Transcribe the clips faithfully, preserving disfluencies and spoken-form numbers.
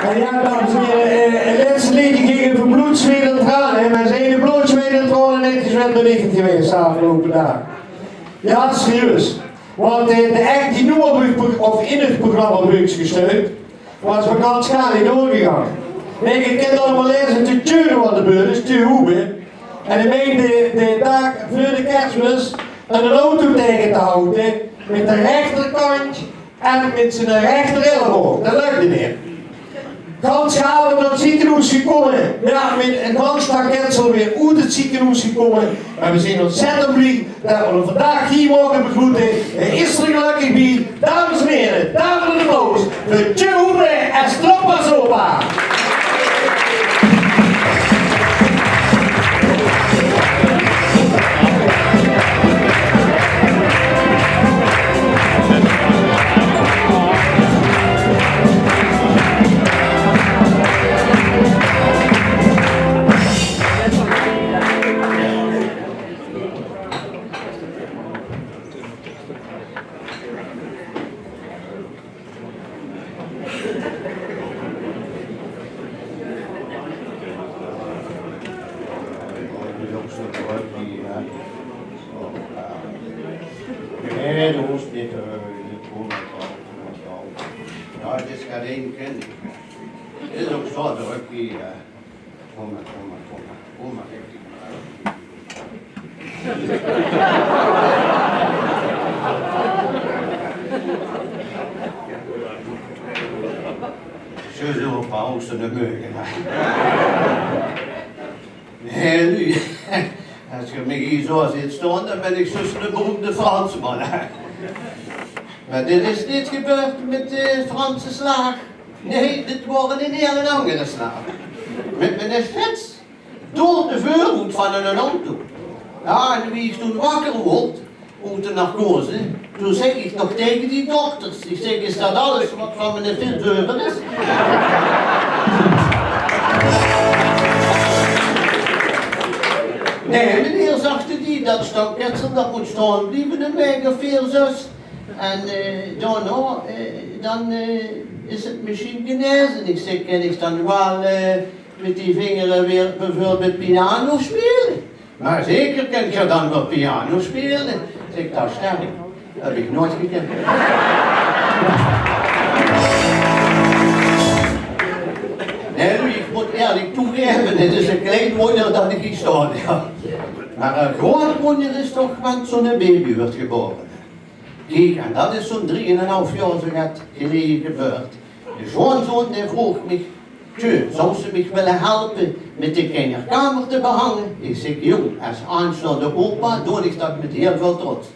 En ja, dames en hiere, eh, 't lèste leedje ging euver blood, zweet en traone. En veer zeen blood, zweet en traone netjes weer benichtigd gewaes de aafgeloupe daag. Ja, serieus. Want, eh, de act die noe op 't pro-, of in 't programma Breuks gesteund, waas bekans gaar neet doorgegange. Nae, geer kint allemaol leze te tjeu wat d'r gebeurd is, tjeu hoe, hè. En hae meinde de, de daag veur de Kersmis 'nen auto taenge te haoje mit de rechterkantj en mit zien rechter elleboog. Det lukde neet. Gans gaar nao 't zeekenhoes gekómme. Ja, mit ein gans stak ketsel weer oet 't zeekenhoes gekómme. En veer zeen ontzettend blie det veer 'm vandaag hie moge begroete. Hae is d'r gelökkig bie. Dames en hiere, daverend applaus veur Tjeu Hoebe es Trampas Opa. Nae, doe hoofs neet te huile, det kump waal, det kump waal. Ja, 't is get ein kind. 't Is ouch zo drök hie, hè. Kóm mer, kóm mer, kóm mer. Kóm mer, ich. Zo, zo, pauze, de meugen, hè. Nae, noe, es geer mich hie zo zeet staon, dan bön ich zjus eine beroemde Fransman, hè. Mer dit is neet gebeurd mit de Franse slaag. Nae, dit waor ein hiel angere slaag. Mit miene fiets door de veurhood van eine auto. Ja, en wie ich toen wakker woort oet de narcose, toen zag ich nog taenge die dokters, ich zag: "Is det alles waat van miene fiets euver is?" "Nae, meneer," zagte die, "det stak ketsel, det mót staon blieve, ein waek of veer, zös. En, eh, daonao, eh, dan, eh, is 't mesjien genaeze." Ich zag: "Kin ich dan waal, eh, mit die vingere weer bieveurbeeld piano speule?" "Mer zeker kint geer dan waal piano speule." Zèk: "Det is sterk. Höb ich noeats gekind." Nae, noe, ich mót ierlik toegaeve, 't is ein klein wónjer det ich hie staon, ja. Mer ein groeat wónjer is toch wens zoe'n baby wuuert gebore. Kiek, en det is zoe'n drieënhalf jaor zoe get geleje gebeurd. De sjoonzoon, dae vroog mich: "Tjeu, zous se mich wille helpe mit de kinjerkamer te behange?" Ich zèk: "Jóng, es aanstaonde opa doon ich det mit hiel väöl trots."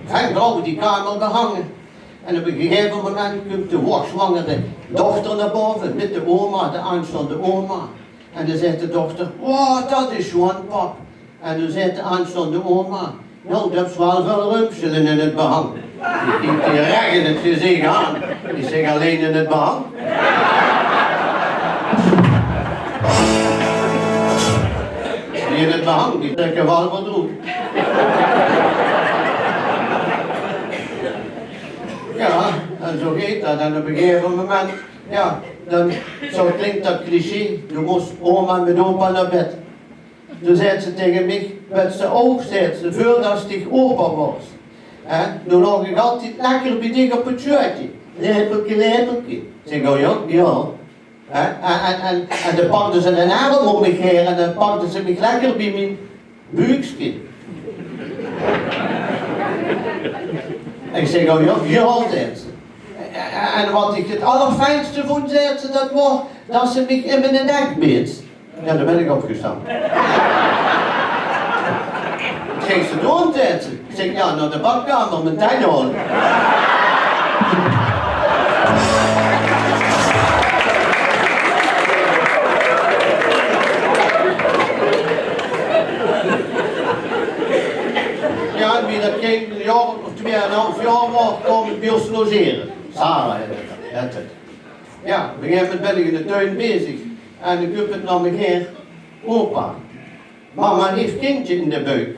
Veer gouwe die kamer behange. En op ein gegaeve moment kump de hoogzwangere dochter nao bove mit de oma, de aanstaonde oma. En dan zaet de dochter: "Wow, det is sjoon, pap." En doe zaet de aanstaonde oma: "Noe, det is waal väöl rumsele in 't behang." Ich kiek die rech in 't gezich aan. Ich zèk: "Allein in 't behang?" "Die in 't behang, die trèkke waal get oet." Ja, en zo geit det. En op ein gegaeve moment, ja, dan, zo klink det cliché, doe mós oma mit opa nao bed. Doe zaet ze taenge mich: "Wèts se ouch," zaet ze, "veurdet se opa woors, hè, doe loog ich altied lekker bie dich op 't sjuutje. Lepelke, lepelke." Zèk ich: "O ja, ja." Hè, en, en, en, en dan pakde ze eine erm óm mich haer en dan pakde ze mich lekker bie mien buukske. Ich zèk: "O ja, ja," zaet ze. "En waat ich 't allerfijnste vónj," zaet ze, "det waor det se mich in miene nek beet." Ja, dan bön ich opgestande. "Waat geis se doon?" zaet ze. Ich zèk: "Ja, nao de badkamer, mien tenj haole." Ja, en wie det ging, ein jaor of twieënhalf jaor later, kaom 't bie ós logere. Sarah hèt 't, hèt 't. Ja, op ein gegaeve moment bön ich in de tuin bezig. En dan kump 't nao mich haer: "Opa, mama haet kindje in de buik."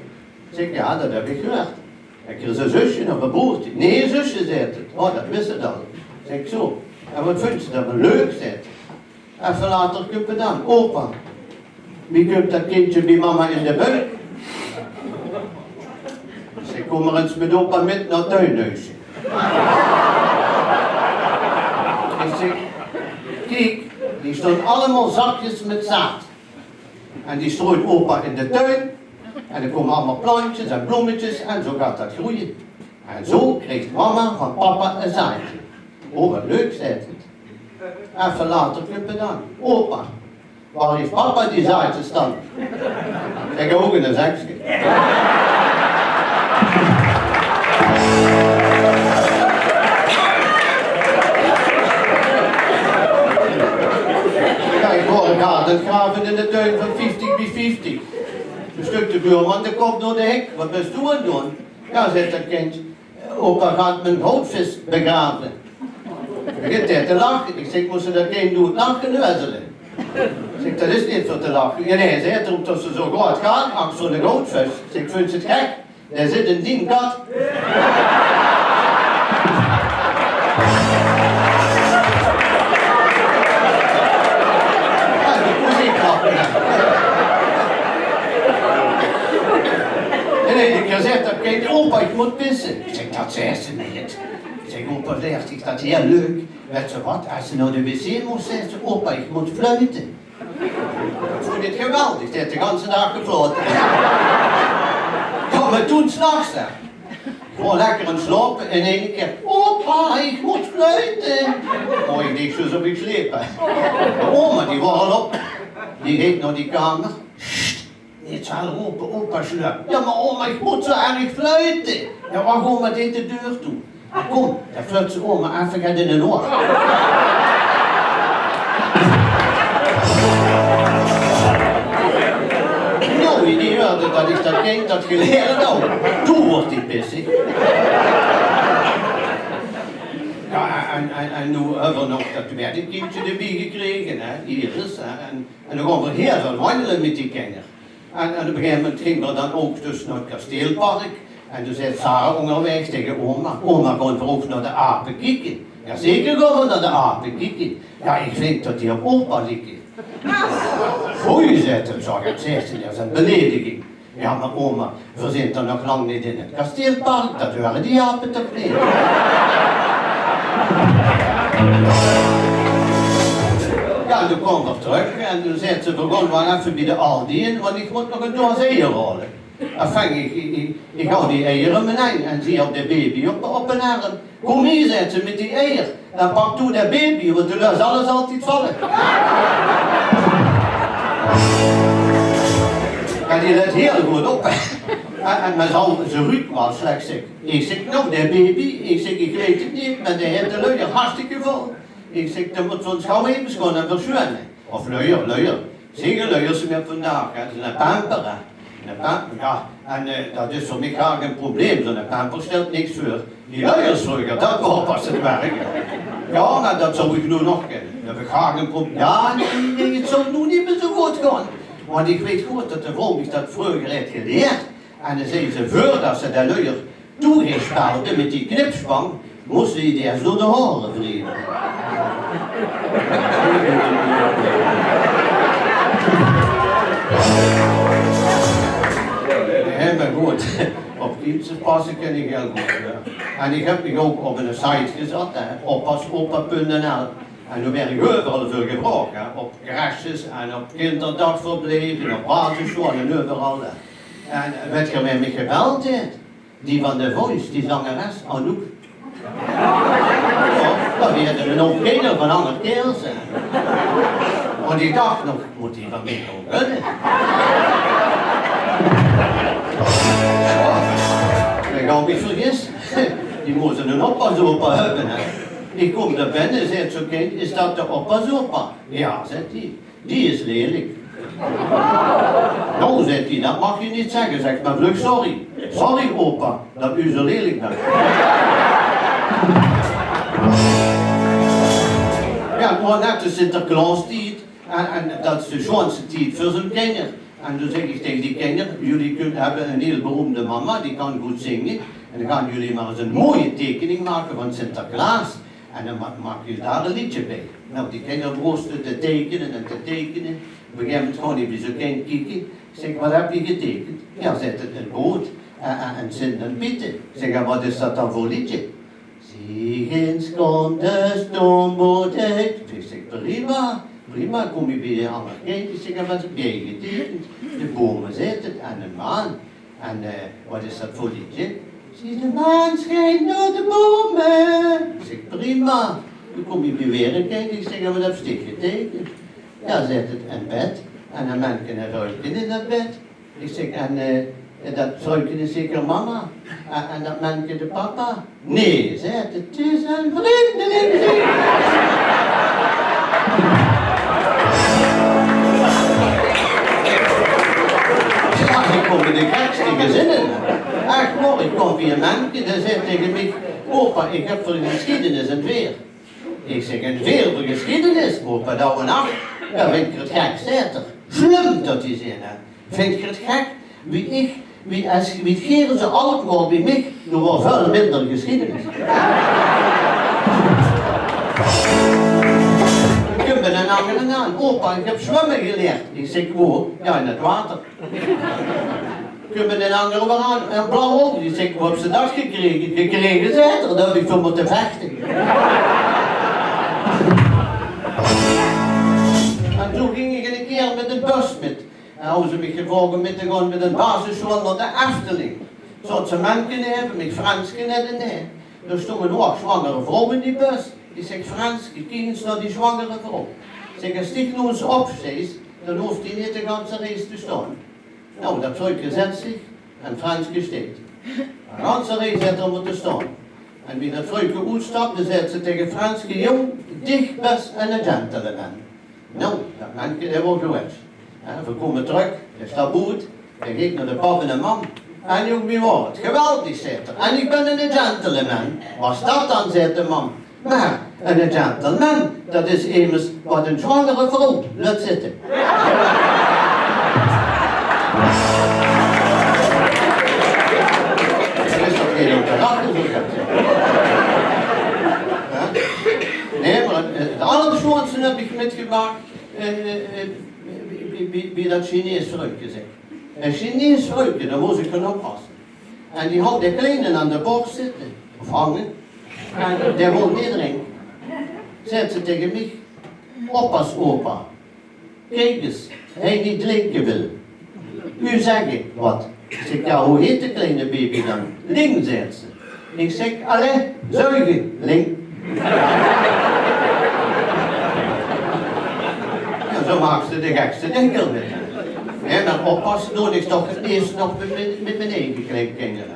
Zèk ich: "Ja, det höb ich gehuurd. Höbs se ein zusje of ein broertje?" "Nae, zusje," zaet 't. "O, det wis ich al." Zèk ich: "Zo. En waat vónj se dan waal leuk?" zaet 't. Effe later kump 't dan: "Opa, wie kump dat kindje bie mama in de buik?" Zèk: "Kóm mer ins mit opa mit nao 't tuinhuisje." Ich zèk: "Kiek, hie staon allemaol zakjes mit zaad. En die strooit opa in de tuin. En d'r kómme allemaol plantjes en blómmetjes en zo geit dat greuje. En zo krieg mama van papa e zaadje." "O, wat leuk," zaet 't. Effe later kump 't dan: "Opa, wao haet papa die zaadjes dan?" Zèk: "Ouch in e zekske." Jao, ich waor 'n gaat aan 't grave in de tuin van vieftig bie vieftig. Toen stöök de buurman de kop door de hèk. "Wat bös doe aan 't doon?" "Jao," zaet dat kindj, "opa geit mien goudvis begrave." Begint 'r te lache. Ich zèk: "Mós se dat kindj noe 't lache nuezele?" Ich zèk: "Dat is neet veur te lache." "Jao, nae," zaet 'r, "ómdat se zo good geit ach zoe'n goudvis." Ich zèk: "Vins se 't gek? Dae zit in dien gat." Jao, dat mós ich lache, hè. En eine kier zaet dat kindj: "Opa, ich mót pisse." Ich zèk: "Dat zaes se neet." Ich zèk: "Opa, zaet dich dat hieël leuk. Wèts se wat, es se nao de wc mós," zaet 't, "opa, ich mót fluite." Dat vónj ich geweldig, dae haet de ganse daag geflaote. Jao, mer toen 's nachs, hè. Ich waor lekker aan 't slaope en eine kier: "Opa, ich mót fluite." O, ich deeg zoe of ich sleep, hè. Mer oma, die waor al op. Die geit nao die kamer. "Sst, neet zo hel rope, opa slöp." "Jao, mer oma, ich mót zo erg fluite." "Jao, wach, oma deit de deur toe. Kóm, dan fluits se oma effe get in 't oor." Noe, wie die huuerde dat ich dat kindj dat gelierd haw, toen woort die pissig. Jao, en, en, en noe höbbe v'r nog dat twiede kindje d'rbie gekrege, hè, Iris, hè. En, en dan gaon v'r hieël väöl wanjele mit die kinjer. En, en op e gegaeve moment ginge v'r dan ouch dus nao 't kasteelpark. En toen zaet Sarah óngerwaeg taenge oma: "Oma, gaon v'r ouch nao de ape kieke?" "Jao, zeker gaon v'r nao de ape kieke." "Jao, ich vinj dat die op opa lieke." "Foei," zaet 't, "zo get zaes se, dat is 'n belediging." "Jao, mer oma, v'r zeen toch nog lang neet in 't kasteelpark, dat huuere die ape toch neet?" Jao, toen kaome v'r trök en toen zaet ze: "V'r gaon waal effe bie de Aldi in, want ich mót nog 'n doos eier haole." Enfin, ich, ich, ich, ich haw die eier in mien henj en zie op de baby op, op 'nen erm. "Kóm hie," zaet ze, "mit die eier. Dan pak doe de baby, want doe löts alles altied valle." Jao, die lèt hieël good op. En, en, mer ze, ze ruuk waal slech, zèk ich. Ich zèk: "Noe, de baby," ich zèk, "ich weit 't neet, mer dae haet de luier hartstikke vol." Ich zèk: "Dan mót ze ós gaw effe gaon en versjoeane." Of luier, luier. Zeen luiers mieë vandaag, hè. Dat is 'ne pamper, hè. 'Ne pamper, jao. En, eh, dat is veur mich gaar gein probleem. Zoe'ne pamper stèlt niks veur. Die luiers vreuger, dat waor pas 't werk. Jao, mer dat zou ich noe nog kinne. Dat höb ich gaar gein probleem. Jao, nae, nae, nae, 't zou noe neet mieë zoe good gaon. Want ich weit good dat de vrouw mich dat vreuger haet gelierd. En dan zag ze: "Veurdat se de luier toegesjpeld mit die knipsjpang, mós se die ins door de haore wrieve." Nae, mer good, op kindjes passe kin ich hieël good, hè. En ich höb mich ouch op 'ne site gezat, hè, oppasopa punt N L. En doe waer ich euveral veur gevraog, hè, op crèches en op kinderdagverbleve en op basissjoale en euveral, hè. En wèt geer wae mich gebeld haet? Die van The Voice, die zangeres, Anouk. Jao, dat waere 'nen houp kinjer van anger kaerels, hè. Want ich dach nog: "Mót die van mich ouch kónne?" Jao, ich haw mich vergis. Die mós 'nen oppasopa höbbe, hè. Ich kóm dao binne, zaet zoe'n kindj: "Is dat de oppasopa?" "Jao," zaet die. "Die is lelik." "Noe," zaet die, "dat maag se neet zègke." Zèk mer vlug: "Sorry. Sorry, opa, dat se zoe lelik bös." Jao, 't waor net de Sinterklaostied en, en dat is de sjoonste tied veur zoe'n kinjer. En doe zèk ich taenge die kinjer: "Geer kint, höbbe 'n hieël beroemde mama, die kan good zinge. En dan gaon geer mer ins 'n sjoon teikening make van Sinterklaos." En dan ma-, maak ich dao ein leedje bie. Nou, die kinger begóste te teikene en te teikene. Op ein gegaeve moment gaon ich bie zoe'n kind kieke. Ich zèk: "Waat höbs se geteikend?" "Jao," zaet 't, "ein boot en, en, en Sint en Piete." Ich zèk: "En waat is dat dan veur leedje?" "Zie ins, kóm de stoomboot oet." Ich zèk: "Prima, prima." Kóm ich bie ein anger kind. Ich zèk: "En waat höbs se geteikend?" "De bome," zaet 't, "en de maan." "En, eh, waat is dat veur leedje?" "Zie de maan sjient door de bome." Ich zèk: "Prima." Toen kóm ich bie weer ein kind, ich zèk: "En waat höbs se geteikend?" "Jao," zaet 't, "ein bed. En ein menke en ein vruike in dat bed." Ich zèk: "En, eh, dat vruike is zeker mama? En, en dat menke de papa?" "Nae," zaet 't, "'t is ein vreemdeling." Jao, ich kóm in de gekste gezinne. Ech waor, ich kóm bie ein menke, dae zaet taenge mich: "Opa, ich höb veur de gesjiedenis ein veer." Ich zèk: "Ein veer veur de gesjiedenis, opa, dae waor acht." "Jao, vinjs se 't gek?" zaet 'r. Sjlum tot die zeen, hè. "Vinjs se 't gek? Wie ich, wie es, wie geer zoe aad waort wie ich, doe waor väöl minder gesjiedenis." Kump ein anger aan: "Opa, ich höb zwumme gelierd." Ich zèk: "Wo?" "Jao, in 't water." Kump ein anger weer aan, ein blauw oug. Ich zèk: "Wo höbs se dat gekrege?" "Gekrege," zaet 'r, "dao höb ich veur mótte vechte." En toen ging ich eine kier mit ein bus mit. En hadde ze mich gevraog óm mit te gaon mit ein basissjool nao de Efteling. Zoot ze menke neve mich, Frenske neve mich. Dao stóng ein hoog zwangere vrouw in die bus. Ich zèk: "Frenske, kiek ins nao die zwangere vrouw." Ich zèk: "Es ich noe ins op zeen, dan hoof ich neet de ganse reis te staon." Nou, dat vruike zèt zich en Frenske steit. De ganse reis haet 'r mótte staon. En wie dat vruike oetstapde, zaet ze taenge Frenske: "Jóng, dich bès eine gentleman." Nou, dat menke, dae waor gewèts. Hè, veer kómme trök, dae stap oet, dae geit nao de pap en de mam. "En jóng, wie waor 't?" "Geweldig," zaet 'r. "En ich bön eine gentleman." "Waat is dat dan?" zaet de mam. "Mer eine gentleman, dat is emes waat ein zwangere vrouw laot zitte." Dao is toch gein óm te lache, zoe get. Hè? Nae, mer 't, 't allersjoonste höb ich mitgemaak, eh, eh, eh, bie, bie, bie, bie dat Chinees vruike, zèk. Ein Chinees vruike, dao mós ich gaon oppasse. En die haw de kleine aan de bors zitte, of hange. En dae wól neet drinke. Zaet ze taenge mich: "Oppas, opa. Kiek ins, hae neet drinke wil. Uch zègke waat." Ich zèk: "Jao, wie heet de kleine baby dan?" "Ling," zaet ze. Ich zèk: "Allei, zuige, Ling." Jao, zoe maaks se de gekste dinger mit. Hè, mer oppasse doon ich toch 't leefs nog mit, mit, mit mien eige kleinkinger.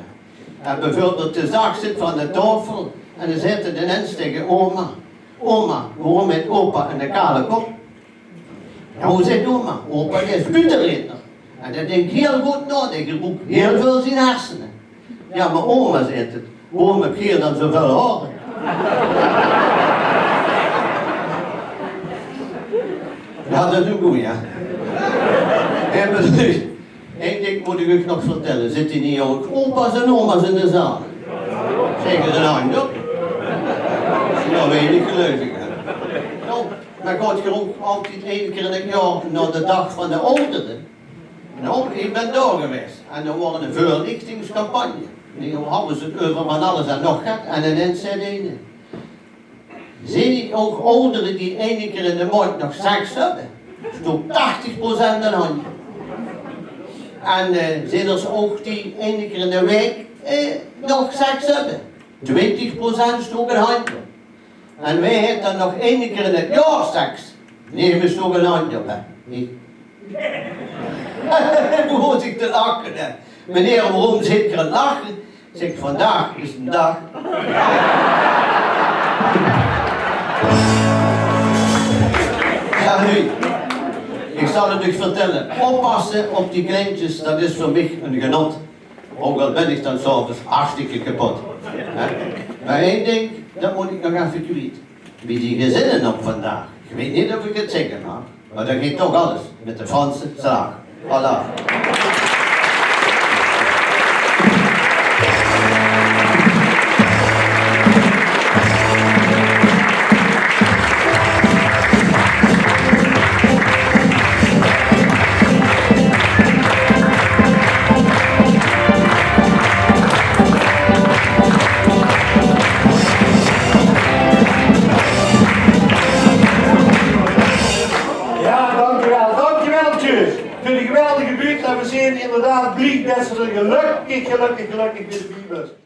En bieveurbeeld, de zag zit van de taofel en dan zaet 'r inens taenge oma: "Oma, waorom haet opa eine kale kop?" "Jao," zaet oma, "opa, dae is buuttereedner. En dae dink hieël good nao, dae gebroek hieël väöl zien hersene." "Jao, mer oma," zaet 't, "waorom höb geer dan zoeväöl haore?" Jao, dat is ein gooj, jao. En precies. Ein dink mót ich uch nog vertèlle. Zitte hie ouch opa's en oma's in de zaal? Zègke ins ein handj op. Zeen d'r weinig geluivige, hè? Nou, mer gaot geer ouch altied eine kier in 't jaor nao de Daag van de Oudere? Nou, ich bön dao gewaes. En dao waor ein veurlichtingscampagne. En dao hadde ze 't euver van alles en nog get. En inens zag eine: "Zeen d'r ouch oudere die eine kier in de maondj nog seks höbbe?" Stook tachtig procent ein handj op. "En, eh, zeen d'r ze ouch die eine kier in de waek, eh, nog seks höbbe?" Twintig procent stook ein handj op. "En wae haet dan nog eine kier in 't jaor seks?" Nemes stook ein handj op, hè. Ich. Begós ich te lache, hè. "Meneer, waorom zeet geer aan 't lache?" Zèk ich: "Vandaag is d'n daag." Jao, noe, ich zal 't uch vertèlle. Oppasse op die kleintjes, dat is veur mich ein genot. Ouch al bön ich dan 's aoves hartstikke kepot. Hè? Mer ein dink, dat mót ich nog effe kwiet. Wie die gezinne op vandaag, ich weit neet of ich 't zègke maag, mer dao geit toch alles mit de Franse slaag. Voilà. Veur de geweldige buut en we zien inderdaad blie det se d'r gelökkig, gelökkig, gelökkig weer bie bös.